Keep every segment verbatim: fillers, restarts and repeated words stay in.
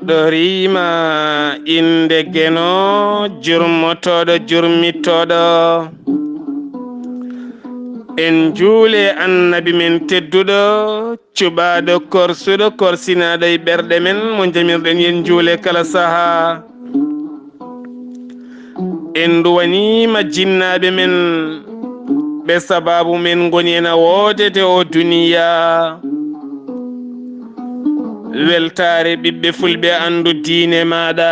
Ɗo riima innde Geno, jurmotooɗo, jurmittooɗo. En njuule Annabi men tedduɗo, cuɓaaɗo, korsuɗo, korsinaaɗo e ɓerɗe men, mo njamirɗen yen njuule kala sahaa. En nduwaniima jinnaaɓe men, ɓe sabaabu men ngoni ena woodete o duniya. Weltaare ɓiɓɓe fulɓe anndu diine maaɗa,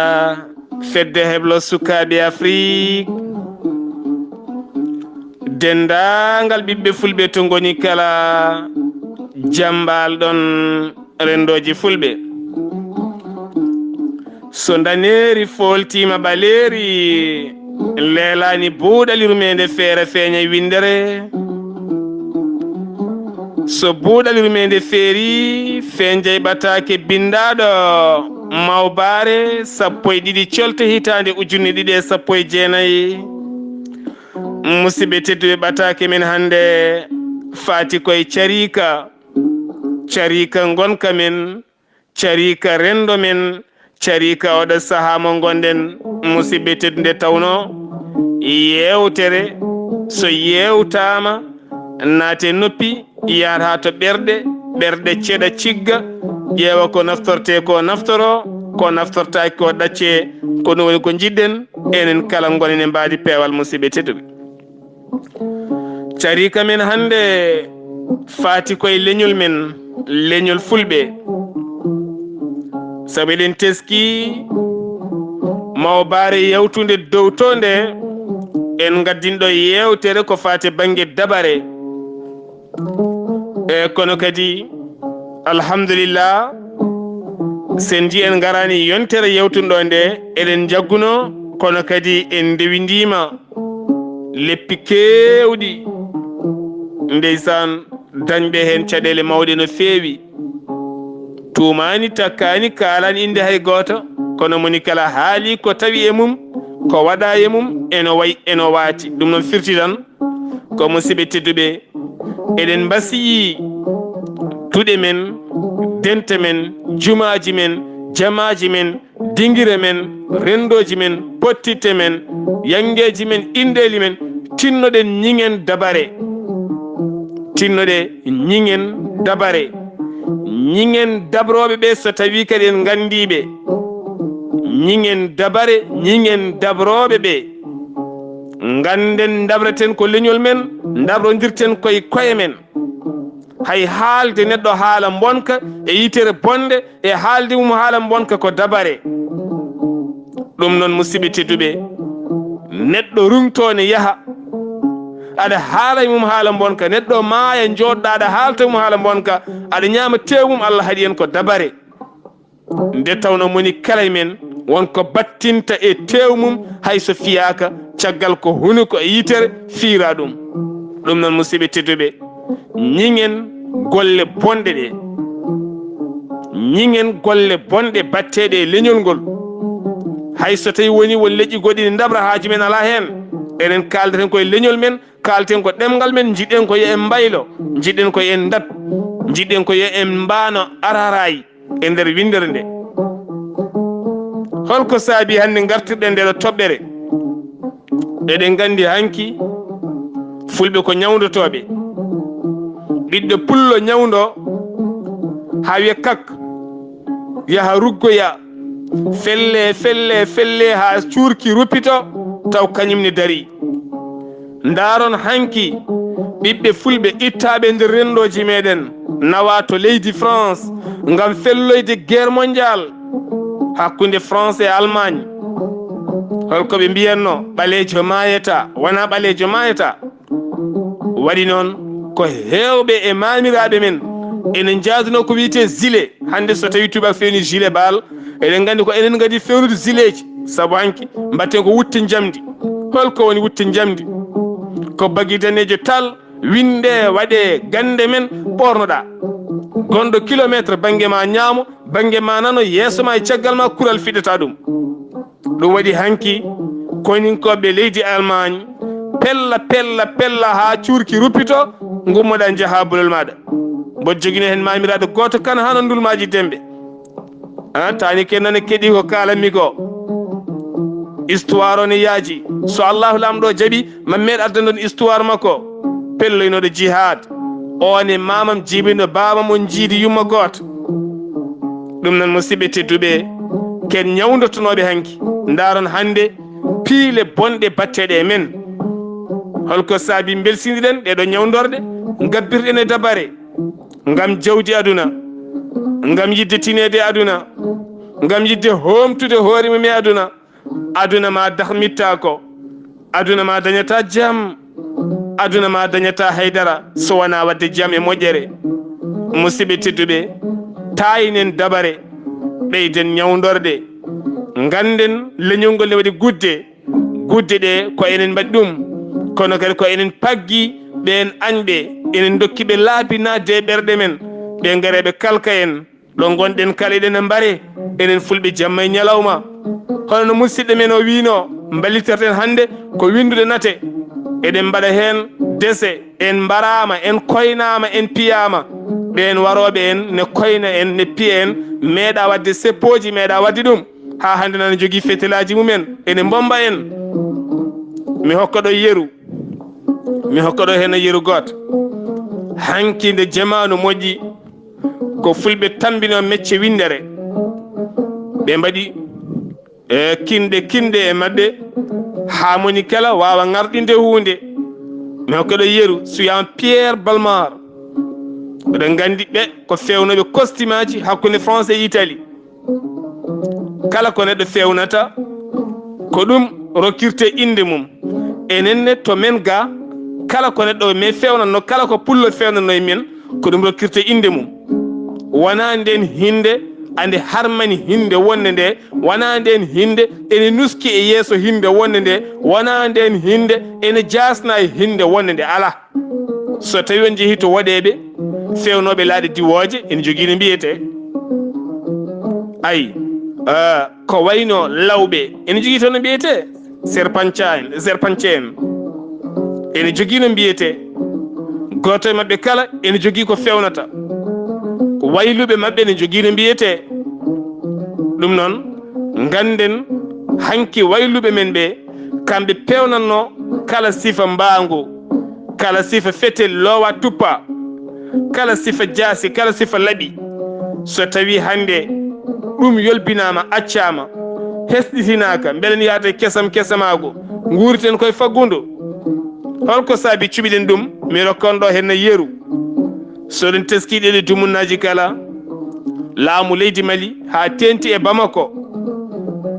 fedde heblo sukaaɓe Afrik. Denndaangal ɓiɓɓe fulɓe to ngoni kala, jambaal ɗon renndooji fulɓe. So ndaneeri fooltiima ɓaleeri, leelaani buuɗal yurmeende feere feeña winndere. So buuɗal yurmeende feeri, feeñjay ɓataake binndaaɗo Mawbaare sappo e ɗiɗi colte hitaande ujunne ɗiɗi e sappo e jeenayi. Musidɓe tedduɓe, ɓataake men hannde faati koye cariika, cariika ngonka men, cariika renndo men, cariika oɗo sahaa mo ngonɗen. Musidɓe tedduɓe, nde tawnoo yeewtere so yeewtaama, naate noppi, yahat haa to ɓerɗe, ɓerɗe ceɗa cigga, ƴeewa ko naftortee ko naftoroo, ko naftortaaki ko ɗaccee. Ko ɗum woni ko njiɗɗen enen kala ngonen e mbaadi peewal, musidɓe tedduɓe. Cariika men hannde faati koye leñol men, leñol fulɓe. Sabu eɗen teskii Mawbaare yawtunde dow to nde, en ngaddinɗo yeewtere ko faati bannge dabare. E kono kadi, alhamdulillah, sen nji en ngaraani yontere yewtunɗo nde, eɗen njagguno, kono kadi en ndewindiima leppi keewɗi. Ndeysaan, dañɓe heen caɗeele mawɗe no feewi. Tuumaani, takkaani, kaalaani innde hay gooto, kono moni kala haali ko tawi e mum, ko waɗaa e mum, eno wayi, eno waati. Ɗum noon firti tan, ko musidɓe tedduɓe, eɗen mbasiyii duɗe men, dente men, jumaaji men, jamaaji men, dingire men, renndooji men, pottitte men, yanngeeji men, inndeeli men, tinnoɗen ñiŋen dabare. Tinnoɗe ñiŋen dabare. Ñiŋen dabrooɓe ɓe, so tawii kadi en nganndii ɓe. Ñiŋen dabare, ñiŋen dabrooɓe ɓe. Ngannden, ndabreten ko leñol men, ndabrondirten koye koye men. Hay haalde neɗɗo haala mbonka e yitere bonde e haalde mum haala mbonka ko dabare. Ɗum noon, musidɓe tedduɓe, neɗɗo ruŋtoo ne yaha, aɗa haala e mum haala mbonka, neɗɗo maaya, njooɗɗa, aɗa haalta e mum haala mbonka, aɗa ñaama teewu mum, Allah haɗi en ko dabare. Nde tawnoo moni kala e men won ko battinta e teewu mum, hay so fiyaaka, caggal ko hunuko e yitere fiyra ɗum. Ɗum noon, musidɓe tedduɓe, ñiŋen golle bonɗe ɗe. Ñiŋen golle bonɗe batteeɗe e leñol ngol. Hay so tawii wonii won leƴƴi goɗɗi ne ndabra, haaju men alaa heen. Enen kaaldaten ko e leñol men, kaalten ko ɗemngal men, njiɗen ko yo en mbaylo, njiɗen ko yo en ndat, njiɗen ko yo en mbaano araraay e nder winndere nde. Holko saabii hannde ngartirɗen ndeɗo toɓɓere? Eɗen nganndi hanki fulɓe ko ñawndotooɓe. Ɓiɗɗo pullo ñawndo haa wiya kak, yaha ruggoya, felle, felle, felle haa cuurki ruppito, taw kañum ne darii. Ndaaron hanki ɓiɓɓe fulɓe ittaaɓe nder renndooji meɗen, nawa to leydi France ngam felloyde guerre mondial hakkunde France e Allemagne. Holko ɓe mbiyatno? Ɓaleejo maayata, wona ɓaleejo maayata. Waɗi noon, ko heewɓe e maamiraaɓe men ene njaaduno ko wiyetee gilet. Hannde, so tawii tubaak feewni gilet bal, eɗen nganndi ko enen ngaddi feewnude gileeji. Sabu hanki, mbaɗten ko wutte njamndi. Holko woni wutte njamndi? Ko bagi daneejo tal, winndee, waɗee gannde men, ɓoornoɗaa. Gonɗo kilomeetre bannge ma ñaamo, bannge ma nano, yeeso ma e caggal ma, kural fiɗata ɗum. Ɗum waɗi hanki, koninkooɓe leydi Allemagne, pella, pella, pella haa cuurki ruppito, ngummoɗaa njahaa bolol maaɗa. Mboɗo jogino heen maamiraaɗo gooto, kan hano ndulmaaji dembe. Ah, taani ken nana keɗi ko kaalanmi ko. Histoire o ne yaaji. So Allahu Laamɗo jaɓi, ma meeɗ addan ɗon histoire makko. Pelloynooɗo jihad. O ne maamam jiibinɗo baabam on jiidi yumma gooto. Ɗum noon, musidɓe tedduɓe, ken ñawndottonooɓe hanki. Ndaaron hannde piile bonɗe batteɗe e men. Holko saabi mbelsindiɗen ɗeɗo ñawndorɗe, ngabbirɗen e dabare? Ngam jawdi aduna, ngam yidde tineede aduna, ngam yidde hoomtude hoore mum e aduna. Aduna ma dahmittaako, aduna ma dañata jam, aduna ma dañata haydara so wonaa waɗde jam e moƴƴere. Musidɓe tedduɓe, taaynen dabare, ɓeyden ñawndorde. Ngannden leñol ngol ne waɗi gudde. Gudde ɗe ko enen mbaɗi ɗum, kono kadi ko enen paggi ɓeen añɓe, enen ndokki ɓe laabi naatde e ɓerɗe men, ɓe ngare ɓe kalka en. Ɗo ngonɗen kala eɗen mbare, enen fulɓe jamma e ñalawma. Hono no musidɗo men o wiino, mballiterten hannde ko winndude nate. Eɗen mbaɗa heen dese, en mbaraama, en koynaama, en piyaama. Ɓeen warooɓe en ne koyna en, ne piya en, meeɗa waɗde seppooji, meeɗa waɗde ɗum. Haa hannde nana jogii fetelaaji mumen, ene mbomba en. Mi hokka ɗo yeru, mi hokka ɗo heen yeru gooto. Hanki nde jamaanu moƴƴi, ko fulɓe tammbinoo mecce winndere. Ɓe mbaɗi, e, kinɗe, kinɗe e maɓɓe, haa moni kala waawa ŋarɗinde huunde. Mi hokka ɗo yeru, suyaan Pierre Balmar. Oɗon nganndi ɓe ko feewnooɓe kostimaaji hakkunde France e Italie. Kala ko neɗɗo feewnata, ko ɗum rokkirte innde mum. Enen ne to men ga, kala ko neɗɗo men feewnatno, kala ko pullo feewnatno e men, ko ɗum rokkirte innde mum. Wonaa ndeen hinnde ande harmani hinnde wonnde nde, wonaa ndeen hinnde ene nuski e yeeso hinnde wonnde nde, wonaa ndeen hinnde ene jaasna e hinnde wonnde nde, alaa. So tawii on njehii to woɗeeɓe, feewnooɓe laaɗe diwooje, ene jogii no mbiyetee. Ay, ah, ko wayno lawɓe, ene jogii toon no mbiyetee serpentine, serpentine. Ene jogii no mbiyetee. Gooto e maɓɓe kala ene jogii ko feewnata. Wayluɓe maɓɓe ene jogii no mbiyetee. Ɗum noon, ngannden hanki wayluɓe men ɓe, kamɓe peewnatno kala sifa mbaangu, kala sifa fetel loowa tuppa, kala sifa jaasi, kala sifa laɓi. So tawii hannde ɗum yolbinaama, accaama, hesɗitinaaka, mbele ne yaada e kesam kesamaagu, nguuriten koye faggudu. Holko saabi cuɓiɗen ɗum? Mi rokkan ɗo heen yeru. So ɗum teskii ɗeɗe dumunnaaji kala, laamu leydi Mali haa teeŋti e Bamako,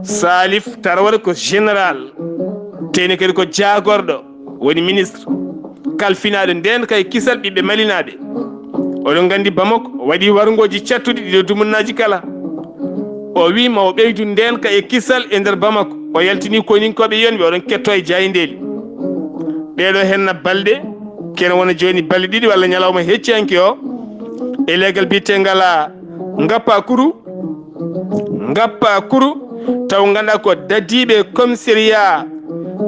Salif Tarawore ko général, teeŋti kadi ko jaagorɗo, woni ministre, kalfinaaɗo ndeenka e kisal ɓiɓɓe malinaaɓe. Oɗon nganndi Bamako waɗi warngooji cattuɗi ɗiɗo dumunnaaji kala. O wii ma o ɓeydu ndeenka e kisal e nder Bamako. O yaltini koninkooɓe yonɓe, oɗon ketto e jaayndeeli. Ɗeɗo henna balɗe, kene wona jooni balɗe ɗiɗi walla ñalawma hecci hanki o, e leegal biyetee ngal Ngappa Kuru. Ngappa Kuru, taw ngannduɗaa ko dadiiɓe commissariat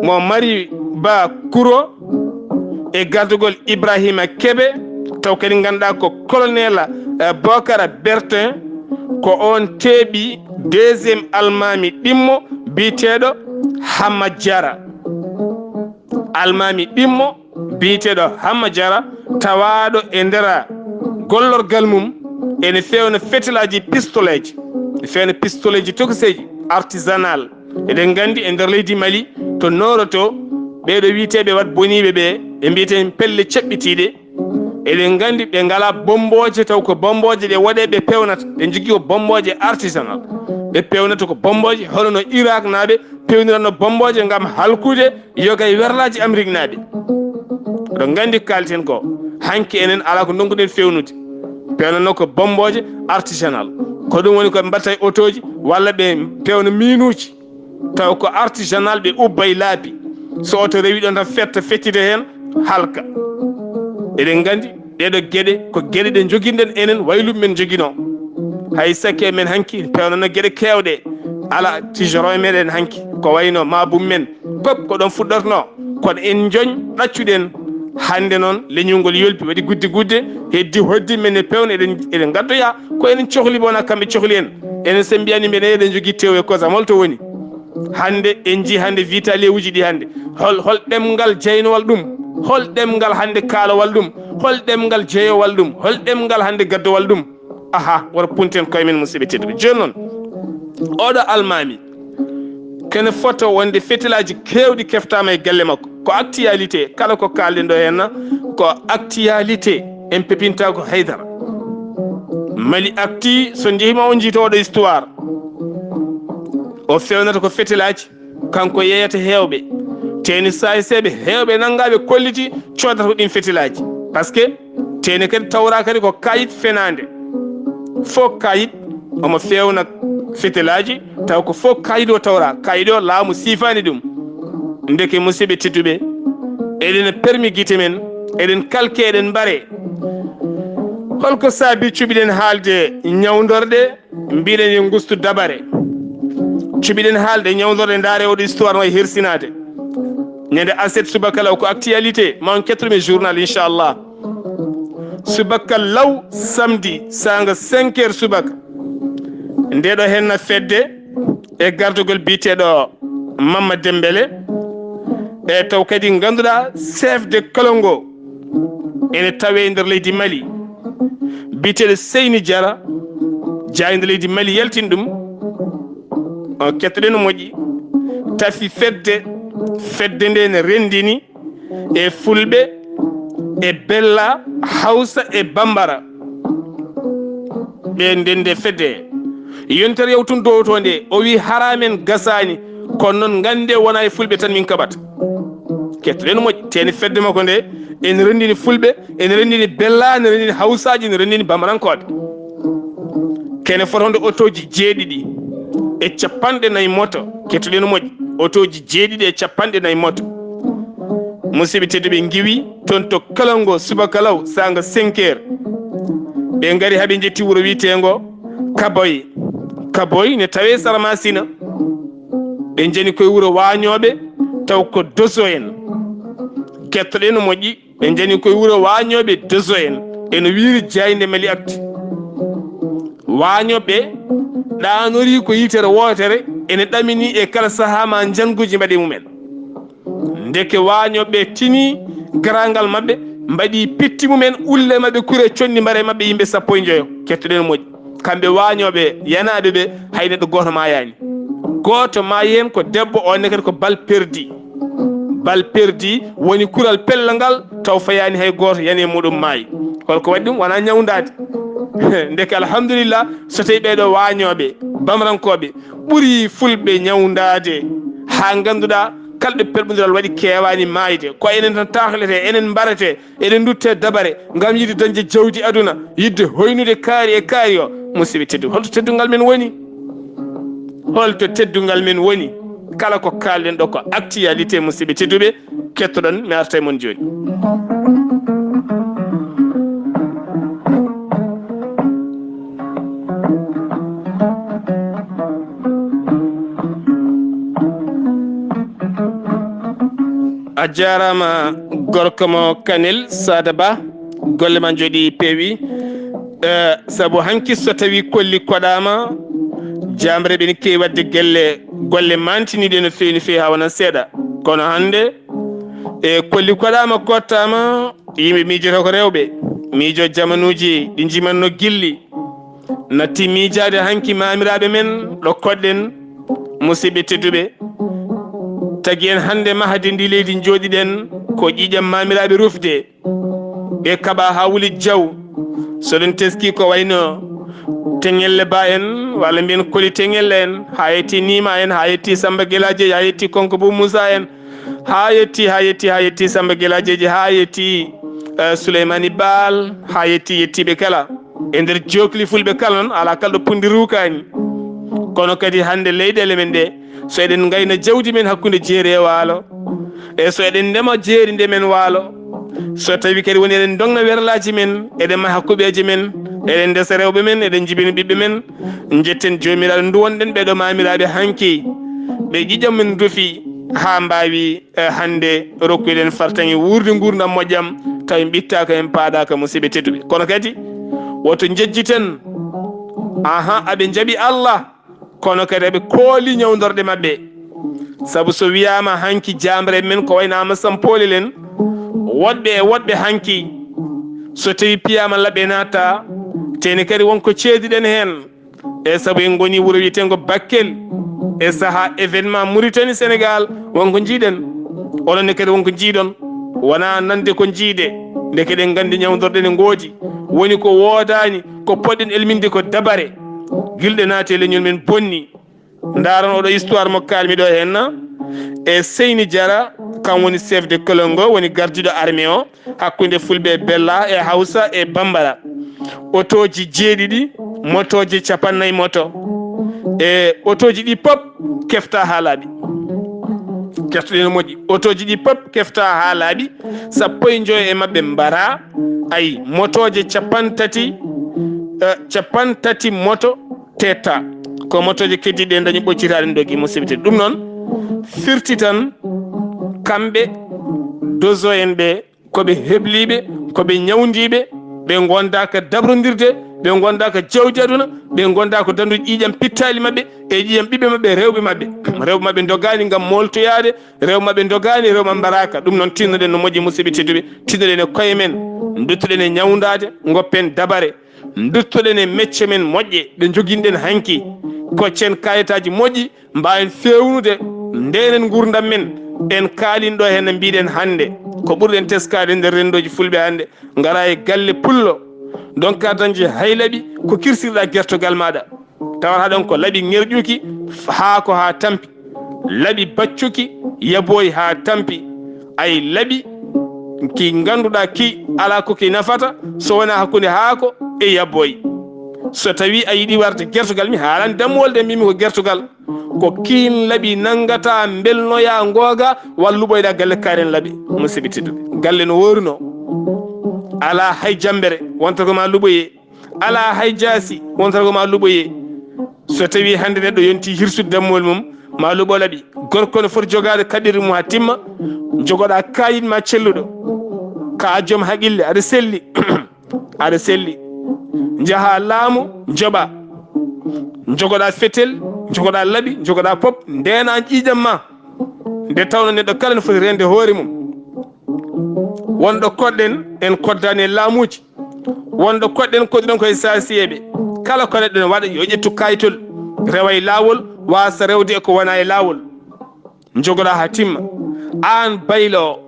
mo Mari Ba Kuro e gardugol Ibrahima Kebe, taw kadi ngannduɗaa ko colonel, eh, Bokara Bertin, ko on teeɓi deuxième almaami ɗimmo biyeteeɗo Hamma Jara. Almaami ɗimmo biyeteeɗo Hamma Jara, tawaaɗo e nder gollorgal mum, ene feewna fetelaaji pistoleeji, ene feewna pistoleeji tokiseeji, artisanal. Eɗen nganndi e nder leydi Mali, to Nooro to, ɓeeɗo wiyeteeɓe wat boniiɓe ɓe, ɓe mbiyeten pelle ceɓɓitiiɗe. Eɗen nganndi ɓe ngalaa bommbooje, taw ko bommbooje ɗe woɗeeɓe peewnata. Ɓe njogii ko bommbooje artisanal. Ɓe peewnata ko bommbooje, hono no Irak naaɓe peewniratno bommbooje ngam halkude yoga e werlaaji Amrik naaɓe. Oɗon nganndi ko kaalten ko, hanki enen alaa ko ndonkuɗen feewnude. Peewnatno ko bommbooje artisanal. Ko ɗum woni ko ɓe mbaɗata e otooji walla ɓe peewna miinuuji. Taw ko artisanal, ɓe ubba e laabi. So oto rewi ɗon tan fetta, feccita heen, halka. Eɗen nganndi ɗeɗo geɗe ko geɗe ɗe njoginɗen enen wayluɓe men njoginoo. Hay sakke men hanki peewnatno geɗe keewɗe. Alaa tijoro e meɗen hanki ko wayno maabum men. Pop ko ɗon fuɗɗorno. Kono en njoñ ɗaccuɗen. Hannde noon leñol ngol yolbi, waɗi gudde gudde, heddi hoddi men e peewna eɗen, eɗen ngaddoya ko enen cohli, bona kamɓe cohli en. Enen, so en mbiyani mbiyen eɗen njogii teewu e kosam, holto woni? Hannde en njii hannde vitalier uji ɗi hannde. Hol, hol ɗemngal jeynowal ɗum? Hol ɗemngal hannde kaalowal ɗum? Hol ɗemngal jeyowal ɗum? Hol ɗemngal hannde gaddowal ɗum? Aha, wota punten koye men, musidɓe tedduɓe. Jooni noon, oɗo almaami kene fota wonde fetelaaji keewɗi keftaama e galle makko. Ko actualité, kala ko kaalɗen ɗo henna, ko actualité. En pepinta ko haydara. Mali Actu, so njehima on jiito oɗo histoire. O fewnata ko fetelaaji, kanko yeeyata heewɓe. Teeni saayiseeɓe heewɓe nanngaɓe kolliti coodata ko ɗin fetelaaji. Parce que teeni kadi tawra kadi ko kayit fenaande. Fof kayit omo fewna fetelaaji, taw ko fof kayit o tawra. Kayit o laamu siifaani ɗum. Ndeke, musidɓe tedduɓe, eɗen permi gite men, eɗen kalke, eɗen mbare. Holko saabi cuɓiɗen haalde ñawndorɗe? Mbiɗen yo ngustu dabare. Cuɓiɗen haalde ñawndorɗe, ndaare oɗo histoire no e hersinaade. Ñande aset subaka law ko actualité, ma on kettoɗum e journal, inchallah. Subaka law, samedi, saanga cinq heures subaka. Nde ɗo henna fedde e gardogol biyeteeɗo Mamma Dembele, e taw kadi ngannduɗaa chef de kalongo ene tawe e nder leydi Mali, biyeteeɗo Seyni Jara, jaa e nder leydi Mali, yaltin ɗum. O, kettoɗen no moƴƴi. Tafi fedde, fedde nde ne renndini e Fulɓe, e Bella, Hawsa e Bambara. Ɓe ndende fedde. Yontere yawtunde dowto nde, o wi hara men gasaani, kono noon ngannde wona e Fulɓe tan min kaɓata. Kettoɗen moƴƴi, teeni fedde makko nde, ene renndini Fulɓe, ene renndini Bella, ene renndini Hawsaaji, ene renndini Bambarankooɓe. Kene fotande otooji jeeɗiɗi e capanɗe nayi moto. Kettoɗen moƴƴi, otooji jeeɗiɗi e capanɗe nayi moto. Musidɓe tedduɓe, ngiwi toon to Kalango subaka law, saanga cinq heures. Ɓe ngari haa ɓe njetti wuro wiyeteengo Kaboy. Kaboy ne tawee Saramasina. Ɓe njani koye wuro Waañooɓe, taw ko Doso en. Kettoɗen no moƴƴi, ɓe njani koye wuro Waañooɓe, Doso en. Ene wiiri Jaaynde Mali Actu. Waañooɓe ɗaanorii ko yitere wootere, ene ɗamini e kala sahaa ma njannguuji mbaɗe mumen. Ndeke Waañooɓe tini garaangal maɓɓe, mbaɗi petti mumen, ulle maɓɓe, kure, conndi mbare maɓɓe, yimɓe sappo e njoyo. Kettoɗen moƴƴi. Kamɓe Waañooɓe yanaaɓe ɓe, hay neɗɗo gooto maayaani. Gooto maayi heen ko debbo, oon ne kadi ko bal perdi. Bal perdi woni kural pellal ngal, taw fayaani hay gooto, yani e muɗum maayi. Holko waɗi ɗum? Wonaa ñawndaade. Ndeke, alhamdulillah, so tawii ɓee ɗoo Waañooɓe, Bamrankooɓe, ɓuri Fulɓe ñawndaade, haa ngannduɗaa kala ɗo perɓondiral waɗi keewaani maayde. Ko enen tan taahlete, enen mbarete, eɗen ndutte dabare ngam yiɗde dañde jawdi aduna, yiɗde hoynude kaari e kaari o. Musidɓe tedduɓe, holto teddungal men woni? Holto teddungal men woni? Kala ko kaalɗen ɗo ko actualité, musidɓe tedduɓe. Kettoɗon, mi arta e mon jooni. A jaaraama, gorko mo Kanel Saada Ba, golle ma njooɗi peewi. Eh, sabu hanki so tawi kolli koɗaama, jaamre ɓe ne keewi waɗde gelle, golle mantiniiɗe no feewi, no feewi haa wona seeɗa. Kono hannde, e kolli koɗaama, kottaama, yimɓe miijoto ko rewɓe, miijo jamanuuji ɗi njimatno gilli, natti miijaade hanki maamiraaɓe men ɗo koɗɗen, musidɓe tedduɓe. Tagi en hannde mahde ndi leydi njooɗiɗen ko ƴiiƴam maamiraaɓe rufde. Ɓe kaɓa haa wuli jaw. So ɗum teski ko wayno Teŋelle Ba en, walla mbiyen Koli Teŋelle en, haa yetti Nima en, haa yetti Samba Gelajeji, haa yetti Konko Bou Moussa en, haa yetti, haa yetti, haa yetti Samba Gelajeji, haa yetti, eh, Souleymani Baal, haa yetti yettiiɓe kala. E nder jookli fulɓe kala noon, alaa kala ɗo punndi ruukaani. Kono kadi hannde leyɗeele men ɗe, so eɗen ngayna jawdi men hakkunde jeeri e waalo, e so eɗen ndema jeeri ndemen waalo, so tawi kadi woni eɗen ndogna werlaaji men, eɗen maha kuɓeeje men, eɗen ndesa rewɓe men, eɗen njibina ɓiɓɓe men, njetten Joomiraaɗo nduwonɗen ɓee ɗoo maamiraaɓe hanki, ɓe ƴiiƴam men rufi haa mbaawi, eh, hannde rokkuɗen fartaŋŋe wuurde nguurndam moƴƴam, tawi en ɓittaaka, en paaɗaaka, musidɓe tedduɓe. Kono kadi, woto njejjiten Aha, aɓe njaɓi Allah, kono kadi aɓe kooli ñawndorɗe maɓɓe. Sabu so wiyaama hanki jaamre men ko wayno Ama Sampoolel en, woɗɓe e woɗɓe hanki, so tawi piyaama laɓe naata, teni kadi wonko ceediɗen heen. E sabu en ngoni wuro wiyeteengo Bakkel, e saha événement Mauritanie Sénégal, wonko njiiɗen. Onon ne kadi wonko njiiɗon. Wonaa nande ko njiiɗe, ndeke eɗen nganndi ñawndorɗe ne ngoodi. Woni ko woodaani, ko poɗɗen elminde ko dabare. Gilɗe naati e leñol men bonni. Ndaaron oɗo histoire mo kaalmi ɗo heen na. E Seyni Jara, kam woni chef de colonne ngo, woni gardiiɗo armée o, hakkunde Fulɓe e Bella e Hawsa e Bambara. Otooji jeeɗiɗi, motooje capannay moto. E otooji ɗi pop kefta haa laaɓi. Keftoɗen no moƴƴi. Otooji ɗi pop kefta haa laaɓi. Sappo e njoyo e maɓɓe mbara. Ayi, motooje capantati, eh, capantati moto tetta. Ko motooje keddiɗe dañi ɓoccitaɗe dogi, musidɓe tedduɓe. Ɗum noon firti tan kamɓe dozo en ɓe ko ɓe hebliiɓe, ko ɓe ñawndiiɓe, ɓe ngondaaka dabrondirde, ɓe ngondaaka jawdi aduna, ɓe ngondaaka dandude ƴiiƴam pittaali maɓɓe e ƴiiƴam ɓiɓɓe maɓɓe, rewɓe maɓɓe. Rewɓe maɓɓe ndogaani ngam mooltoyaade, rewɓe maɓɓe ndogaani, rewɓe maɓɓe mbaraaka. Ɗum noon tinnoɗen no moƴƴi, musidɓe tedduɓe, tinnoɗen e koye men, nduttoɗen e ñawndaade, ngoppen dabare, nduttoɗen e mecce men moƴƴe ɗe njoginɗen hanki, koccen kayitaaji moƴƴi, mbaawen feewnude, ndeenen nguurndam men. En kaalin ɗo heen no mbiɗen hannde, ko ɓurɗen teskaade nder renndooji Fulɓe hannde, ngara e galle pullo, ndonka dañde hay laɓi ko kirsirɗa gertogal maaɗa. Tawata ɗon ko laɓi ŋerƴuki, haako haa tampi, laɓi baccuki, yabooyi haa tampi. Ay laɓi ki ngannduɗaa ki alaa ko ki nafata so wonaa hakkunde haako e yabooyi. So tawii a yiɗi warde gertogal, mi haalani dammuwol de, mbimi ko gertogal. Ko kiin laɓi nanngata, mbelnoya, ngooga, walla luɓoyɗa galle kaaren laɓi. Musidɓe tedduɓe, galle no woorunoo. Alaa hay jambere, wonta ko ma luɓoyee. Alaa hay jaasi, wonta ko ma luɓoyee. So tawii hannde neɗɗo yontii hirsude dammuwol mum, ma luɓo laɓi. Gorko no foti jogaade kaɓirɗe mum haa timma, jogoɗaa kaayit ma celluɗo. Ka a joom haqille, aɗa selli. Aɗa selli. Njaha laamu, njoɓa. Njogoɗaa fetel, njogoɗaa laɓi, njogoɗaa pop, ndeena ƴiiƴam ma. Nde tawno neɗɗo kala no foti reende hoore mum. Wonɗo koɗɗen, en koddaani e laamuuji. Wonɗo koɗɗen, koɗɗen ko e saasiyeeɓe. Kala ko neɗɗo ne waɗa, yo ƴettu kayitol, rewa e laawol, waasa rewde e ko wona e laawol. Njogoɗaa haa timma. Aan baylo o,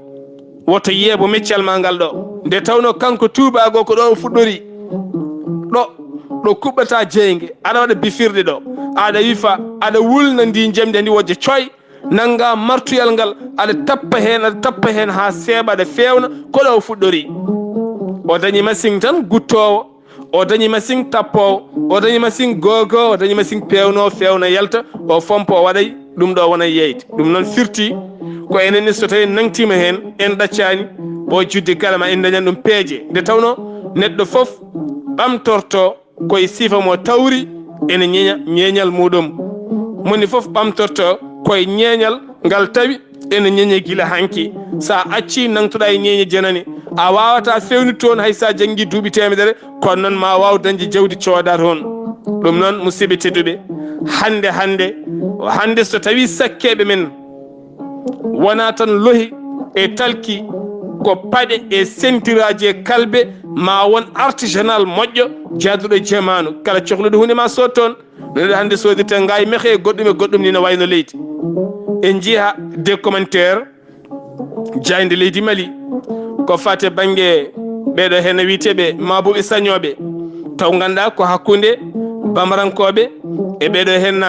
woto yeebo meccal ma ngal ɗo. Nde tawno kanko tuubaago ko ɗo o fuɗɗori. Ɗo, ɗo kuɓɓata jeynge, aɗa waɗa bifirɗe ɗo. Aɗa wifa, aɗa wulna ndi njamndi ndi wojja coy. Nannga martuyal ngal, aɗa tappa heen, aɗa tappa heen haa seeɓa, aɗa feewna, ko ɗo o fuɗɗori. O dañi masiŋ tan guttoowo, o dañi masiŋ tappoowo, o dañi masiŋ googoowo, o dañi masiŋ peewnoowo, feewna yalta, o fompa, o waɗay ɗum ɗo wona yeeyde. Ɗum noon firti ko enen ne so tawii en nangtiima heen, en ɗaccaani, o juddi kala ma en dañan ɗum peeje. Nde tawno neɗɗo fof ɓamtorto ko e sifa mo tawri ene ñeña ñeeñal muɗum. Moni fof ɓamtorto ko e ñeeñal ngal tawi ene ñeñe gila hanki. Sa acci nangtoɗa e ñeeñe jenani, a wawata fewnude toon hay sa janngi duuɓi temedere, kono noon ma waw dañde jawdi cooda toon. Ɗum noon, musidɓe tedduɓe, hannde, hannde, hannde so tawi sakkeeɓe men wona tan lohi e talki, ko paɗe e sentiraaji e kalbe, ma won artisanal moƴƴo jaaduɗo e jamaanu. Kala cohluɗo huunde ma sood toon. No neɗɗo hannde soodirta ngaay mehe e goɗɗum e goɗɗum ni no wayno leydi. En njiha des commentaires jaaynde leydi Mali ko fate bannge ɓeeɗo heen wiyeteeɓe maabuɓe sañooɓe, taw ngannduɗaa ko hakkunde bamarankooɓe e ɓeeɗo heen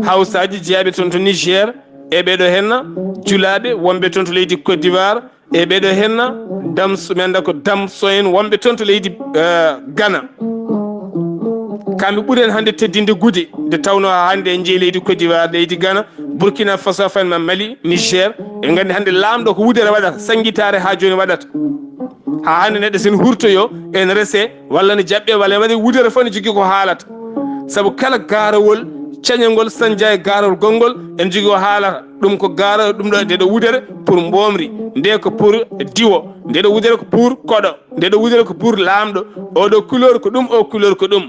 hawsaaji jeyaɓe toon to Niger, e ɓeeɗo henna julaaɓe wonɓe toon to leydi Côte d'Ivoire, e ɓeeɗo henna damso, mi annda ko damso en wonɓe toon to leydi, eh, Ghana. Kamɓe ɓuri en hannde teddinde gude, nde tawno haa hannde en njii leydi Côte d'Ivoire, leydi Ghana, Burkina Faso, Fanma, Mali, Niger. En nganndi hannde laamɗo ko wudere waɗata, sanngitaare haa jooni waɗata. Haa hannde neɗɗo sen hurtoyo, en rese, walla ne jaɓɓe, walla ne waɗi wudere fof ne jogii ko haalata. Sabu kala gaarawol cañangol sanja e gaarawol gonngol, ene jogii ko haalata. Ɗum ko gaara, ɗum ɗo, nde ɗo wudere pour mboomri, nde ko pour diwo, nde ɗo wudere ko pour koɗo, nde ɗo wudere ko pour laamɗo, oɗo couleur ko ɗum, o couleur ko ɗum.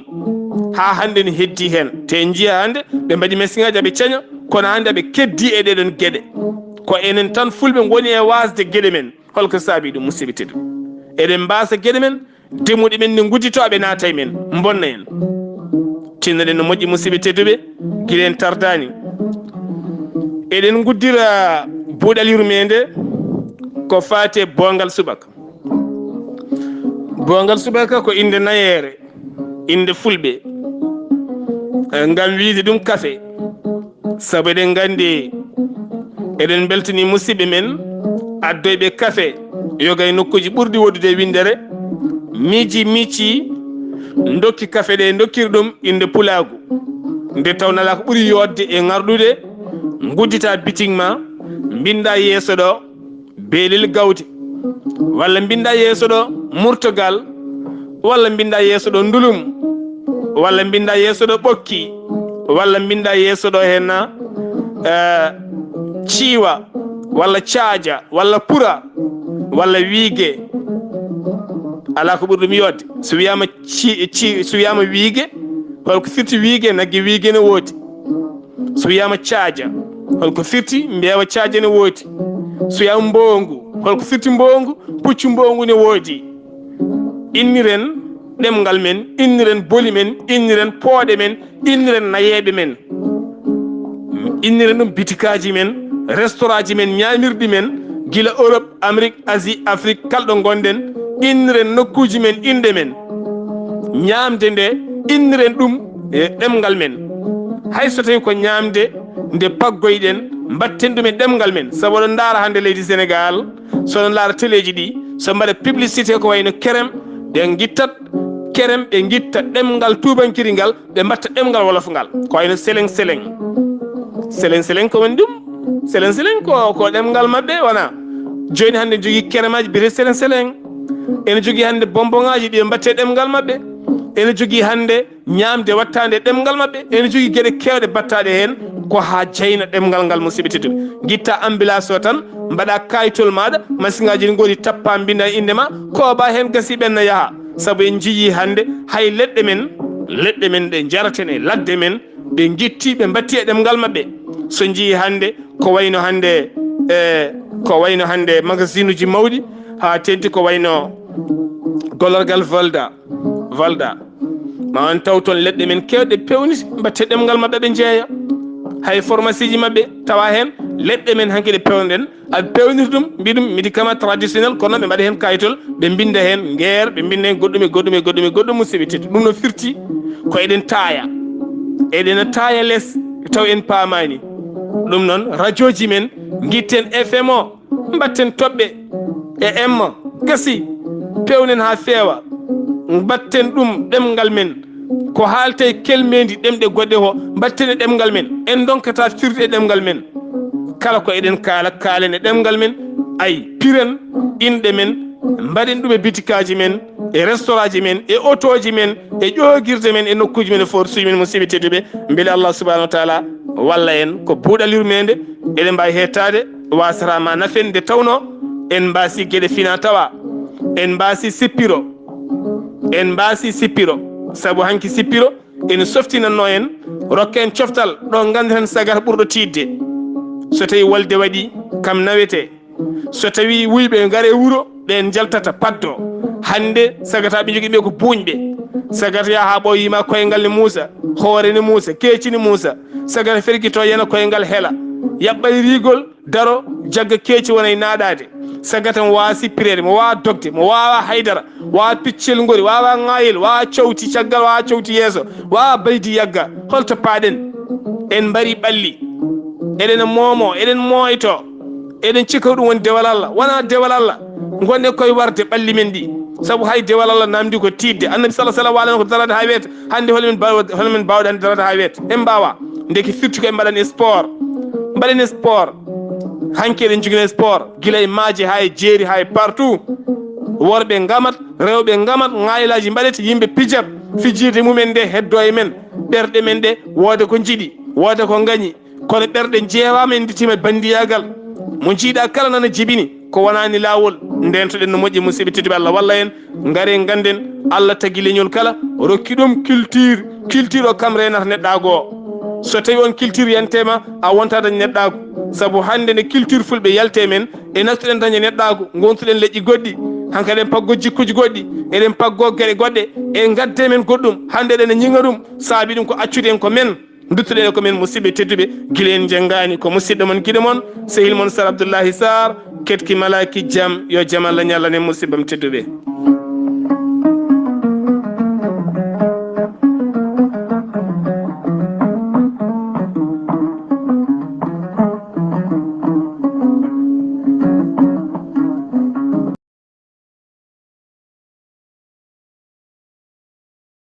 Haa hannde ne heddii heen. Te en njiyaa hannde ɓe mbaɗi masiŋaaji, aɓe caña, kono hannde aɓe keddii e ɗeeɗoon geɗe. Ko enen tan Fulɓe ngoni e waasde geɗe men. Holko saabii ɗum, musidɓe tedduɓe? Eɗen mbaasa geɗe men, demuɗe men ne ngudditoo, aɓe naata e men, mbonna en. Tinnoɗen no moƴƴi, musidɓe tedduɓe, gila en tardaani. Eɗen nguddira buuɗal yurmeende ko faati e boongal subaka. Boongal subaka ko innde nayeere, innde Fulɓe, eh, ngam wiyde ɗum kafe. Sabu eɗen nganndi, eɗen mbeltanii musidɓe men addoyɓe kafe, yoga e nokkuuji ɓurɗi woɗɗude e winndere, miiji miiji, ndokki kafe ɗe, ndokkiri ɗum innde pulaagu. Nde tawnoo alaa ko ɓuri yooɗde e ŋarɗude, nguddita bitig ma, mbinnda yeeso ɗo, Beelel Gawde, walla mbinnda yeeso ɗo Murtogal, walla mbinnda yeeso ɗo Ndulum, walla mbinnda yeeso ɗo Ɓokki, walla mbinnda yeeso ɗo heen, eh, Ciiwa, walla Caaja, walla Pura, walla Wiige. Alaa ko ɓuri ɗum yooɗde. So wiyaama ci, ci, so wiyaama Wiige, holko firti Wiige? Nagge Wiige ne woodi. So wiyaama Caaja, holko firti? Mbeewa Caaja ne woodi. So wiyaama Mboongu, holko firti Mboongu? Puccu Mboongu ne woodi. Inniren ɗemngal men, inniren boli men, inniren pooɗe men, inniren nayeeɓe men. Inniren ɗum bitikaaji men, restaurantji men, ñaamirɗi men, gila Europe, Amérique, Asie, Afrique, kala ɗo ngonɗen, inniren nokkuuji men inɗe men. Ñaamde nde, inniren ɗum e ɗemngal men. Hay so tawii ko ñaamde nde paggoyɗen, mbatten ɗum e ɗemngal men. Sabu oɗon ndaara hannde leydi Senegaal, so oɗon ndaara teleeji ɗi, so mbaɗa publicité ko wayno kerem, ɓe ngittat kerem, ɓe ngitta ɗemngal tuubankiri ngal, ɓe mbatta ɗemngal wolof ngal. Ko wayno seleng seleng. Seleng seleng ko woni ɗum? Seleng seleng ko, ko ɗemngal maɓɓe, wona? Jooni hannde jogii keremaaji biyetee seleng seleng. Ene jogii hannde bonbongaaji ɗi ɓe mbatte ɗemngal maɓɓe. Ene jogii hannde ñaamde wattaande e ɗemngal maɓɓe. Ene jogii geɗe keewɗe battaaɗe heen ko haa jeyna ɗemngal ngal, musidɓe tedduɓe. Ngitta ambilaas o tan, mbaɗa kayitol maaɗa, masiŋaaji ɗi ngoodi, tappa, mbinnda innde ma, kooba heen, gasi, ɓenna, yaha. Sabu en njiyii hannde hay leɗɗe men, leɗɗe men ɗe njaraten e ladde men, ɓe ngitti, ɓe mbatti e ɗemngal maɓɓe. So njiyii hannde ko wayno hannde, e, ko wayno hannde magasinuuji mawɗi, haa teeŋti ko wayno golorgal Volda, Volda. Ma on taw toon leɗɗe men keewɗe pewni, mbatte ɗemngal maɓɓe, ɓe njeeya. Hay pharmaciiji maɓɓe tawa heen leɗɗe men hanki ɗe pewnoɗen, aɓe pewnir ɗum, mbiya ɗum médicament traditionnel, kono ɓe mbaɗa heen kayitol, ɓe mbinnda heen ngeer, ɓe mbinnda heen goɗɗum e goɗɗum e goɗɗum e goɗɗum, musidɓe tedduɓe. Ɗum no firti ko eɗen taaya. Eɗen taaya les, taw en paamaani. Ɗum noon, rajooji men, ngitten F M o, mbatten toɓɓe e M, gasi, pewnen haa feewa, mbatten ɗum ɗemngal men. Ko haalta e kelmeendi ɗemɗe goɗɗe ko, mbatten e ɗemngal men. En ndonkataa firde e ɗemngal men. Kala ko eɗen kaala, kaalen e ɗemngal men. Ay, piren inɗe men, mbaɗen ɗum e bitikaaji men, e restaurantji men, e otooji men, e ƴoogirde men, e nokkuuji men, e forsuuji men, musidɓe tedduɓe. Mbele Allah subhanahu wa taala walla en. Ko buuɗal yurmeende, eɗen mbaawi heettaade, waasata ma nafen nde tawnoo en mbaasi geɗe fina tawa, en mbaasi sippiro, en mbaasi sippiro, sabu hanki sippiro ene softinannoo en, rokka en coftal ɗo nganndirten sagata ɓurɗo tiiɗde. So tawii wolde waɗi, kam nawetee. So tawii wuyɓe ngare wuro, ɓeen njaltata paddo. Hannde sagata ɓe njogii ɓe ko buuñɓe. Sagata yaha haa ɓooyi ma koyngal ne muusa, hoore ne muusa, keeci ne muusa. Sagata fergito yana koyngal hela. Yaɓɓay rigol, daro, jagga keeci wona e naaɗaade. Sagata mo waawa sippireede, mo waawa dogde, mo waawa haydara, waawa piccel ngori, waawa ŋaayel, waawa cawti caggal, waawa cawti yeeso, waawa baydi yagga. Holto paaɗen? En mbari ɓalli. Eɗen moomo, eɗen mooyto. Eɗen cikka ɗum woni dewal Allah. Wonaa dewal Allah. Ngonɗen koye warde ɓalli men ɗi. Sabu hay dewal Allah namdi ko tiiɗde. Annabi sallallahu alaihi wasallam waalano ko daraade haa weeta. Hannde hol men mbaw-, hol men mbaawɗen daraade haa weeta? En mbaawaa. Ndeke firti ko en mbaɗani sport. Mbaɗen sport. Hanki eɗen njogino sport. Gila e maaje haa e jeeri haa e partout. Worɓe ngamat, rewɓe ngamat, ŋaayilaaji mbaɗete, yimɓe pijat. Fijirde mumen nde heddo e men. Ɓerɗe men ɗe wooda ko njiɗi, wooda ko ngañi. Kono ɓerɗe njeewaama, en ndittiima e banndiyagal. Mo njiiɗa kala nana jibini, ko wonaani laawol. Ndeentoɗen no moƴƴi, musidɓe tedduɓe, Allah walla en. Ngare ngannden Allah tagi leñol kala, rokki ɗum culture, Culture o kam reenata neɗɗaagu o. So tawi on culture yante ma, a wonta dañ neɗɗaagu. Sabu hannde nde culture fulɓe yalte men, e nattuɗen dañde neɗɗaagu, ngontuɗen leƴƴi goɗɗi, hankadi eɗen paggo jikkuuji goɗɗi, eɗen paggo geɗe goɗɗe, e ngadde men goɗɗum, hannde eɗen ñiŋa ɗum, saabi ɗum ko accude en ko men, duttuɗen e ko men. Musidɓe tedduɓe, gila en njenngaani, ko musidɗo mon, giɗo mon, sehil mon Sar Abdullahi Sar, ketki malaaki jam, yo jam Allah ñallan en, musidɓam tedduɓe.